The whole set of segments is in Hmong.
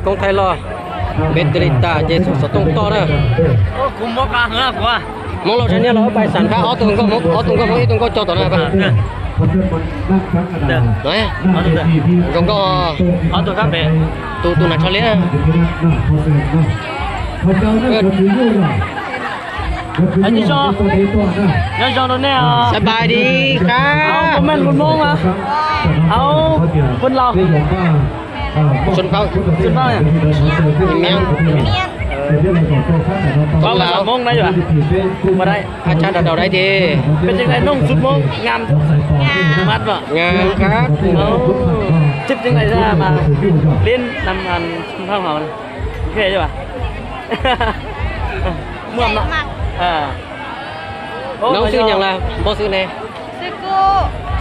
Koob thaij loj, peb tus li tas ces xov tooj toj na. Hmoob Lauj sab niab los pais xam phaj ob tug nkauj Hmoob, ob tug nkauj Hmoob ib tug nkauj co tom na. Zoo nkauj, tus tus hnav tsho liab. Nyob zoo rau nej. Sawv daws li qab. Hmoob mas lus Hmoob mas. Au, Pun Laus. Sun Phauj. Sun Phauj. Miab. Pun Laus. Hmoob na yom. Haj tshaj rau daim thiab. Peb tseem daim noog sun Hmoob ngam. Ngam qab. Tib tseem daim mas liab nam Sun Phauj hauv. Noob xwb nyees las, npawb xwb ne?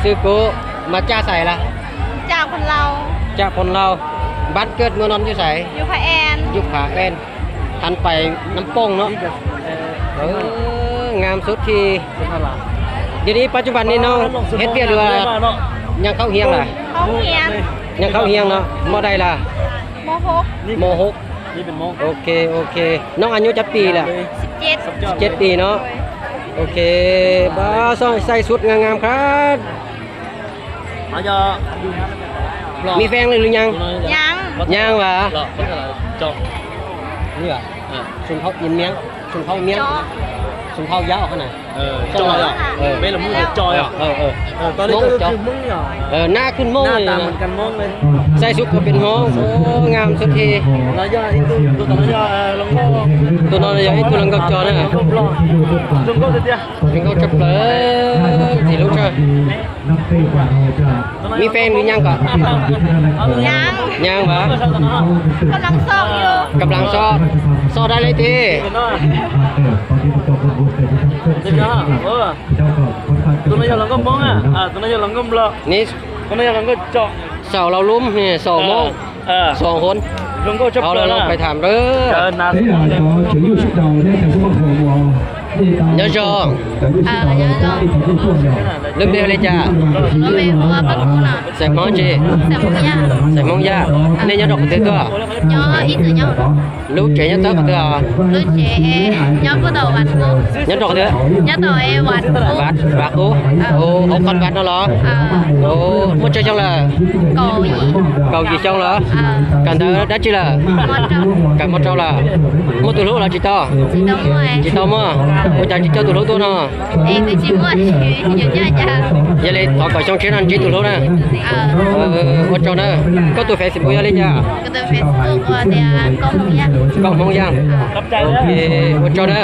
Xwb Kuv. Mas caj xais las? Caj Phoos Lauj. Npab kawj muaj noj ywj xais? Yus Phav En. Heev pais Nab Phooj no. Ngam sub thi. Yog li pab cub npas nej no hib tiaj lug, nyeem khaub hiab las? Nyeem khaub hiab no, mob dai las? Mob hub. Ok, ok. Noob a nyuj cov pis lawm? Tsib pis no. Ok, pab xaij sub ngam ngam khab. Mi feeb lwm lwm nyaab? Nyaab vas. Sun Phauj Miab, Sun Phauj Miab, Sun Phauj Yab. Nab kub Hmoob, xaij sub kuj peb Hmoob, ngam sub thi. Tus no yog ib tug hluas nkauj cog na. Zoo nkauj tshaj plaws, ntxim hlub tshaj. Mi feeb lwm nyaab kom? Nyaab vas. Kab lav xob, xob dab le tib? Saum Laus Lub, saum Moob, saum Huv, pais tham. Nyob zoo. Lub npe hu li cas? Xeem Hmoob tsi? Xeem Hmoob Yaj. Nej nyob rau qhov twg tuaj? Lub tsev nyob txawb qhov twg os? Nyob rau qhov twg? Vam Qub. Hauv qhov Vam no los? Muaj tsawg xyoo lawm? Kaum yim xyoo lawm. Kawm ntawv dab tsi lawm? Kawm mos rau lawm. Muaj tus hlub los tsis tau? Tsis tau muaj. Ua cas tsis coj tus hlub tuaj no? Yog li thov kom xyoo tshiab no ntsib tus hlub na. Ua tsaug na. Koj tus Facebook yog li cas? Nkauj Hmoob Yaj. Ua tsaug na.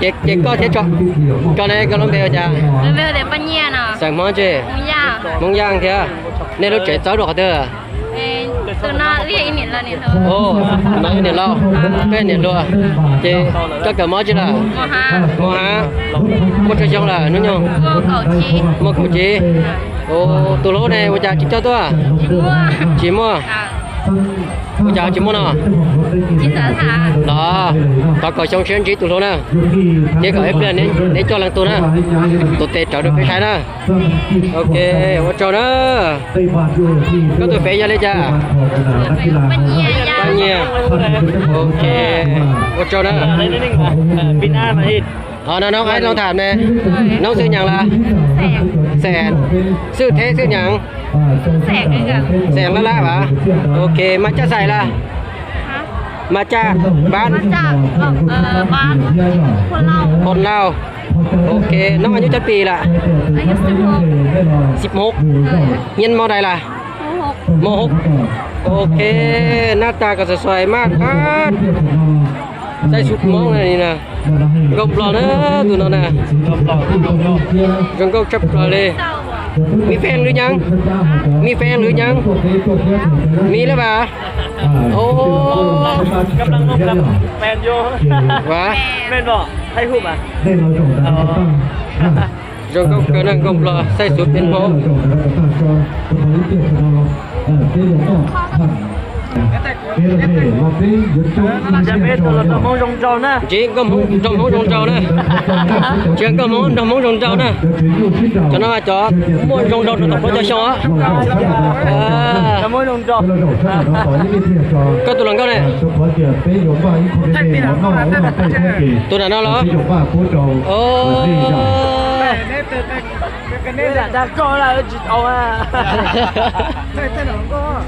Ces koj thiab tso, koj ne, koj lub npe ua cas? Xeem Hmoob tsi? Hmoob Yaj thiab. Nej lub tsev txawb rau qhov twg? No ib niam laus, koj niam hluas. Ces koj kawm mob tsi lawm? Mob hab. Muaj tsawg xyoo lawm hnub nyoog? Muaj kaum tsib. Tus hlub ne ua cas tsis coj tuaj? Tsis muaj. Ua cas tsis muaj no? Los, thov kom xyoo tshiab ntsib tus hlub na, thiab kom ib pliag neb coj leej tug na, tus tes rawv rau peb saib na. Ok, ua tsaug na. Koj tus fev yog li cas? Paj Nyiag. Ok, ua tsaug na. Ho no noob aib loo tham ne, noob xwb nyaam las? Xeem. Xwb theb xwb nyaam? Xeem laj laj vas. Ok, mas caj xais las? Mas caj npab? Phoo Lauj. Ok, noob a nyuj cov pis lawm? Xib hmub. Nyiaj mob dai las? Mob hub. Ok, naj tas kom xuav xuav maj qab. Saib xub Moob na. Nkauj Nplog na, tus no na. Zoo nkauj tshaj plaws li. Mi feeb lwm nyaab? Mi feeb lwm nyaab? Mi lawm vas. Zoo nkauj kawg na, Nkauj Nplog, saib xub peb Hmoob. Ntsib nkauj hmoob nrog hmoob zoo nraug na. Ntsib nkauj hmoob nrog hmoob zoo nraug na. Cov no mas cov muaj zoo nraug rau tom qab cov xyoo os. Koj tus hluas nkauj ne? Tus nram no los?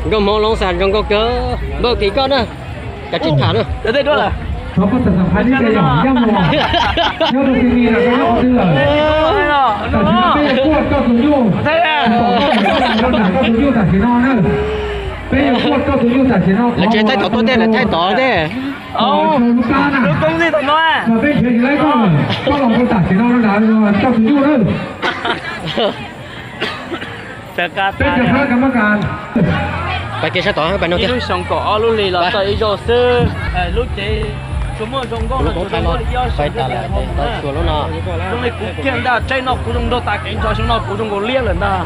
Nkauj hmoob Loob Xas zoo nkauj kawg. Npawg Phim koj na, kav tsij tham na. Lawv tsis thaij tod tuaj tej, lawv thaij tod tej. Pais kev sab tod pais no thiab. Ib lub xyoo kaum ob lub hlis los txog ib zaug xwb, lub cev tsuas muaj zoo nkauj no tsuas zoo nkauj li ib ob xyoo xwb tau xyuas lub no. Zoo li kuv kiag ntag, tsaib no kuv zoo nraug tas kev nrho xyoo no kuv zoo nkaus liab lawm ntag.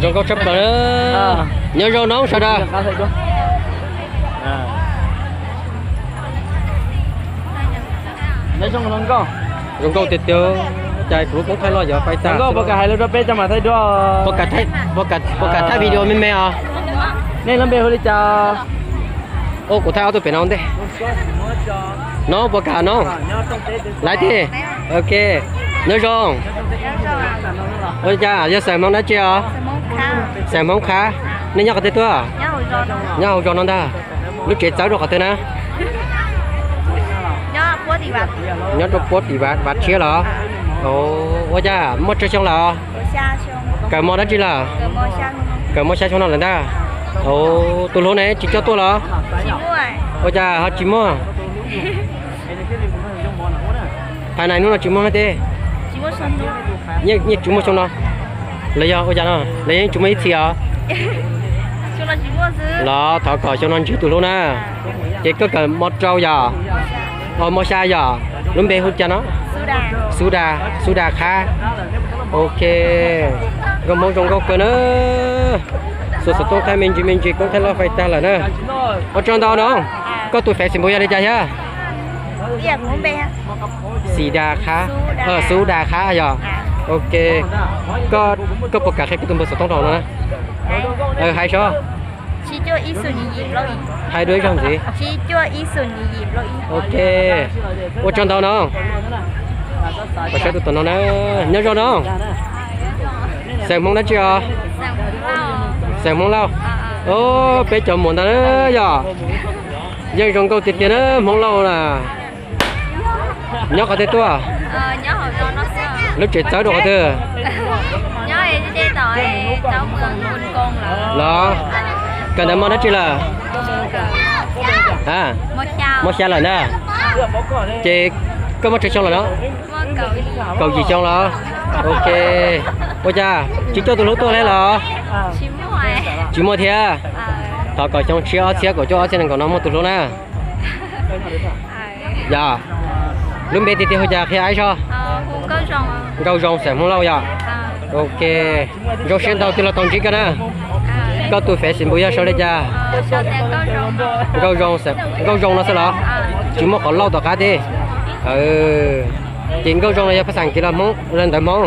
Zoo nkauj tshaj plaws. Nyob zoo noob sawv daws. Zoo nkauj tiag tiag, cas kuv lub koob thaij loj yuav faib tag. Puas kam hais lus rau peb cov mam thaij duab? Puas kam thaij video me me os? Nej lub npe hu li cas? Kuv thaij ob tug pem no ntej. No puas kam no? Laiv tiag. Ok. Nyob zoo. Ua cas yog xeem Hmoob dab tsi os? Xeem Hmoob Qhab. Nej nyob qhov twg tuaj? Nyob hauv zos no ntag. Lub tsev txawb rau qhov twg na? Nyob rau puab tim Vaj Tshiab los? Ua cas muaj tsawg xyoo lawm? Kawm mos dab tsi lawm? Kawm mos xya xyoo no lawm ntag. Tus hluas ne tsis coj tuaj los? Ua cas ho tsis muaj? Phais nais hnub no tsis muaj thiab? Yeej tsis muaj xyoo no. Los yog ua cas no los yeej tsis muaj ib txhis os? Los thov kom xyoo no ntsib tus hlub na. Ces koj kawm mos rau yom? Mos xya yom? Lub npe hu cas no? Xub Da, Xub Da Qhab. Ok. Nkauj Hmoob zoo nkauj kawg na. Xuas xov tooj thaij me ntsis me ntsis koob thaij loj faib tag lawm na. Ua tsaug ntau no. Koj tus Facebook yog li cas thiab? Xi Da Qhab, Xub Da Qhab yog. Ok. Koj puas kam qhia koj tus npawb xov tooj rau no? Hais saib. Hais dua ib zaug ntxiv. Ok. Ua tsaug ntau no. Pab saib tus tom no na. Nyob zoo no. Xeem Hmoob dab tsi os? Xeem Hmoob Lauj. Peb cov muam ntag yom. Yeej zoo nkauj tiag tiag na Hmoob Lauj na. Nyob qhov twg tuaj? Lub tsev txawb rau qhov twg? Los, kawm ntawv mos dab tsi lawm? Mos xya lawm ntag. Ces koj muaj tsawg xyoo lawm no? Kaum yim xyoo los? Ok. Ua cas tsis coj tus hlub tuaj li los? Tsis muaj thiab. Thov kom xyoo tshiab ob txhiab kaum cuaj ob txhiab nees nkaum no muaj tus hlub na. Yog, lub npe tiag tiag hu cas qhia aib soj? Nkauj Zoo xeem Hmoob Lauj yom? Ok, zoo siab ntau twb los tau ntsib koj na. Koj tus Facebook yog sau li cas? Nkauj Zoo, Nkauj Zoo no xwb los? Tsis muaj qhov Lauj tom qab thiab. Ces Nkauj Zoo no yog phaj xas Kiv los Hmoob, ntawv Hmoob?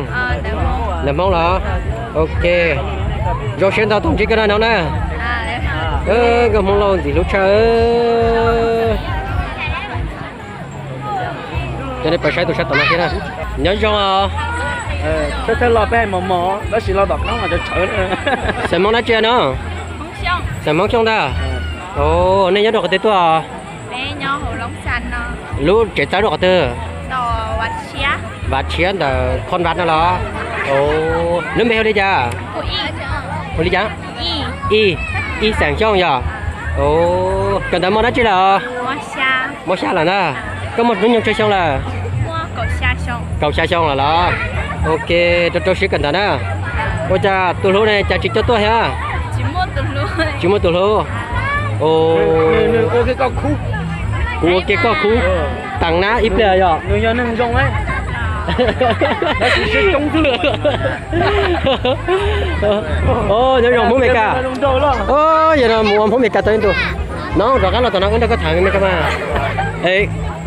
Ntawv Hmoob los? Ok, zoo siab ntau tau ntsib koj na no na. Nkauj Hmoob Lauj ntxim hlub tshaj. Cov nej pab saib tus sab tom no thiab na. Nyob zoo os. Thawj thawj los peb hais mos mos, tab sis los tom qab mas tshawv tshawv. Xeem Hmoob dab tsi no? Xeem Hmoob Xyooj ntag. Nej nyob rau qhov twg tuaj? Lub tsev txawb rau qhov twg? Vav Tshiab ntawm Khon Vaj no los? Lub npe hu li cas? Hu li cas? Ib, Ib Xeem Xyooj yog? Kawm ntawv mos dab tsi lawm? Mos xya lawm ntag. Koj muaj hnub nyoog tsawg xyoo lawm? Kaum xya xyoo lawm los? Ok, rau rau siab kawm ntawv na. Ua cas tus hlub ne cas tsis coj tuaj thiab? Tsis muaj tus hlub. Kuv ua kiag koj khub. Teev na ib pliag yog. Nyob zoo Hmoob Mes Kas. Yog no mus ua Hmoob Mes Kas tau ib ntus. No rov qab los tom no wb nrog koj tham me koj mas.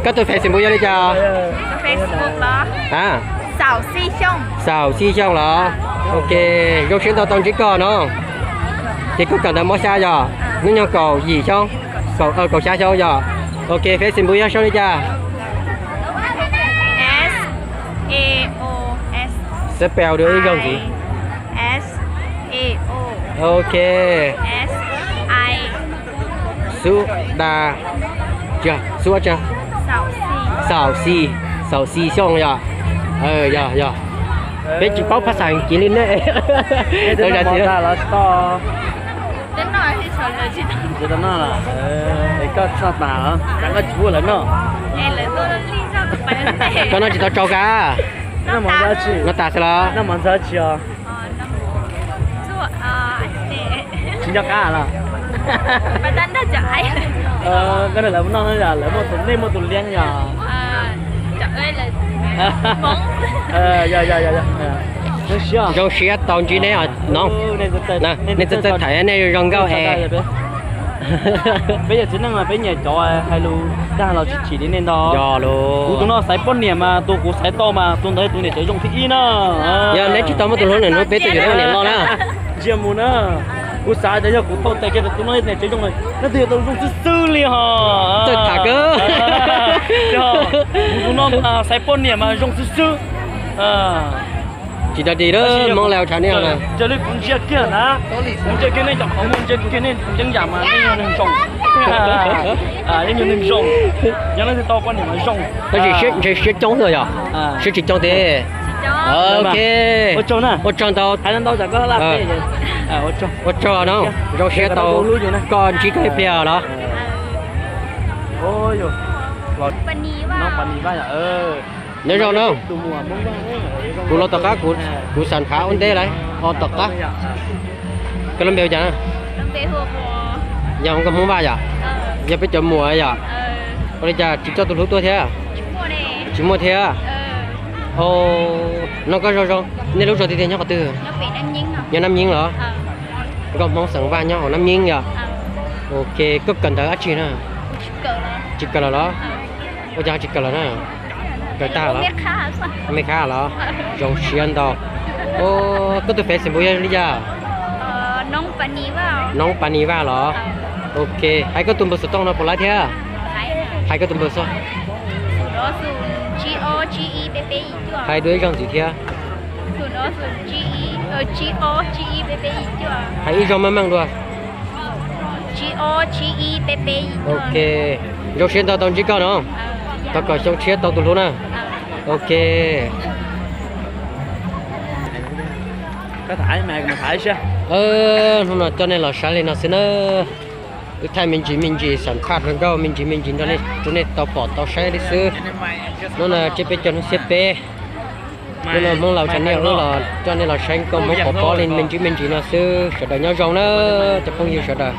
Koj tus Facebook yog li cas? Xaum Xij Xyooj los? Ok, zoo siab ntau tau ntsib koj no. Ces koj kawm ntawv mos xya yog hnub nyoog kaum yim xyoo, kaum xya xyoo yog. Ok, Facebook yog sau li cas? Spell dua ib zaug ntxiv. Ok. Xub da, xub, Xaum Xij, Xaum Xij Xyooj yog. Yog yog. Peb tsis paub phaj xaj Askiv li ne. Koj noj tsis tau tsau ka? Noj tas xwb los? Tsis nco qab los? Koj nrog lawv noj, lawv, nej muaj tus liab yog? Zoo siab tau ntsib neb no. Nej txawj txawj tham, nej zoo nkauj es. Peb yog txiv neej mas peb nyiam cov hais lus dag los tsis chim li nej ntag. Yog los. Kuv tus no xaiv poj niam mas tus kuv xaiv tau mas tus ntawd tus niam tsev zoo thib ib na. Yog neb tsis tau muaj tus hlub nws hnub peb tus yuav tau niam loj na. Ntsia mus na. Kuv xav tias yog kuv tau tes kiag tus no niam tsev zoo, leej twg yuav tau zoo xwb xwb li ho. Txawj tham kawg. Yog kuv tus no mas xaiv poj niam mas zoo xwb xwb. Tsis tau dim lawm, Hmoob Lauj tshav nij na. Ntsia li kuv ntsia kiag na, kuv ntsia kiag nej cov qhov muag, ntsia kiag nej yeeb yam mas yeej yog neeg zoo. Yeej yog neeg zoo, yog leej twg tau poj niam mas zoo. Tab sis ntshe siab coob xwb yog? Siab tsis coob thiab. Ok, ua tsaug ntau. Ua tsaug no, zoo siab tau koj ntsib koj ib pliag los. Nyob zoo na. Kuv los tom qab, kuv xam phav ua ntej lawm, ho tom qab. Koj lub npe hu cas na? Yog nkauj Hmoob Vaj yom? Yog peb cov muam yom? Ua li cas tsis coj tus hlub tuaj thiab? Tsis muaj thiab. No koj zoo zoo, nej lub zos tiag tiag nyob qhov twg? Nyob Nab Nyeeb los? Nkauj Hmoob xeem Vaj nyob hauv Nab Nyeeb yom? Ok, koj kawm ntawv dab tsi na? Tsis kawm lawm los? Ua cas tsis kawm lawm na? Kawm tag los? Mej khab los? Zoo siab ntau. Koj tus Facebook yog li cas? Noob Pas Nis Vaj los? Ok, hais koj tus npawb xov tooj no puas laib thiab? Hais koj tus npawb xov. Hais dua ib zaug ntxiv thiab. Hais ib zaug meej meej dua. Ok, zoo siab ntau tau ntsib koj no. Thov kom xyoo tshiab tau tus hlub na. Ok. Hnub no coj nej los saib li no xwb na. Wb thaij me ntsis me ntsis xam phaj zoo nkauj me ntsis me ntsis rau nej tau pom tau saib li xwb. Hnub no tsiab peb caug hnub xiab peb. Hnub no Hmoob Lauj tshav nij wb los coj nej los saib nkauj Hmoob pov pob li me ntsis me ntsis no xwb. Sawv daws nyob zoo na cov phooj ywg sawv daws.